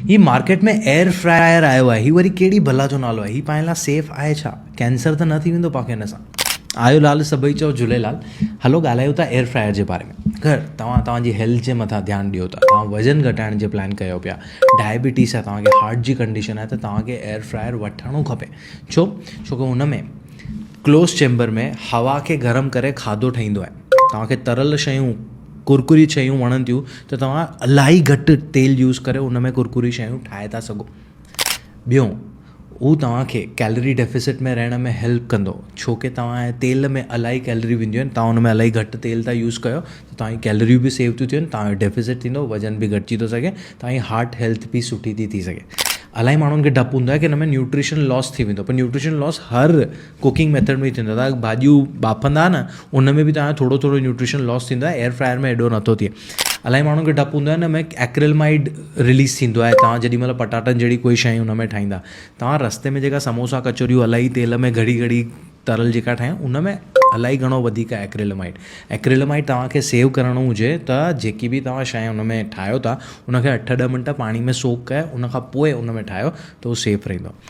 هي market ۾ air fryer آيو آهي هي وري ڪهڙي بلا جو نالو آهي هي پائڻ لاء سيف آهي ڇا ڪينسر ته نه ٿي ويندو پاکي هن سان آيو لال سڀئي چئو جهوليلال هلو ڳالهايون ٿا ايئر فرائر جي باري ۾ اگر توهان توهان جي هيلٿ جي مٿان ڌيان ڏيو ٿا توهان وزن گهٽائڻ جي پلان ڪيو پيا ڊائبٽيز آهي توهان کي هارٽ جي ڪنڊيشن آهي ته توهان کي ايئر فرائر وٺڻو کپي ڇو ڇو ڪه هن ۾ ڪلوز چيمبر ۾ هوا کي گرم ڪري کاڌو ٺهيندو آهي توهان کي تريل شيون ڪرڪري شيون وڻن ٿيون ته توهان الاهي گهٽ تيل يوز ڪري ان ۾ ڪرڪري شيون ٺاهي ٿا سگهو. ٻيون هو توهان کي ڪيلري ڊيفيسٽ ۾ رهڻ ۾ هيلپ ڪندو ڇو ڪي توهان جي تيل ۾ الاهي ڪيلري وينديون آهن توهان ان ۾ الاهي گهٽ تيل ٿا يوز ڪيو ته توهان جي ڪيلريون به سيو ٿيون ٿين توهان جو ڊيفيسٽ ٿيندو وزن به گهٽجي ٿو سگهي توهان جي هارٽ هيلٿ به سٺي ٿي ٿي سگهي. الاهي ماڻهن کي ڊپ هوندو آهي ڪي هن ۾ نيوٽريشن لاس ٿي ويندو پر نيوٽريشن لاس هر ڪوڪنگ ميٿڊ ۾ ٿيندو آهي ڀاڄيون ٻاڦندا نه ان ۾ به توهان جو ٿورو ٿورو نيوٽريشن لاس ٿيندو آهي ايئر فرائر ۾ ايڏو نٿو ٿئي الاهي ماڻهن کي ڊپ هوندو آهي ان ۾ ايڪريلمائيڊ رليز ٿيندو آهي توهان جيڏي مهل پٽاٽن جهڙي ڪوئي شيء ان ۾ ٺاهيندا توهان رستي ۾ جيڪا سموسا ڪچوريون الاهي تيل ۾ گهڙي گهڙي ترل جيڪا ٺاهيون ان ۾ الاهي گهڻو وڌيڪ ايڪريلمائيڊ ايڪريلمائيڊ توهان کي سيو ڪرڻو هجي ته جيڪي به توهان شيء ان ۾ ٺاهيو ٿا ان کي اٺ ڏهه منٽ پاڻي ۾ سوڪ ڪري ان کان پوء ان ۾ ٺاهيو ته اهو سيف رهندو.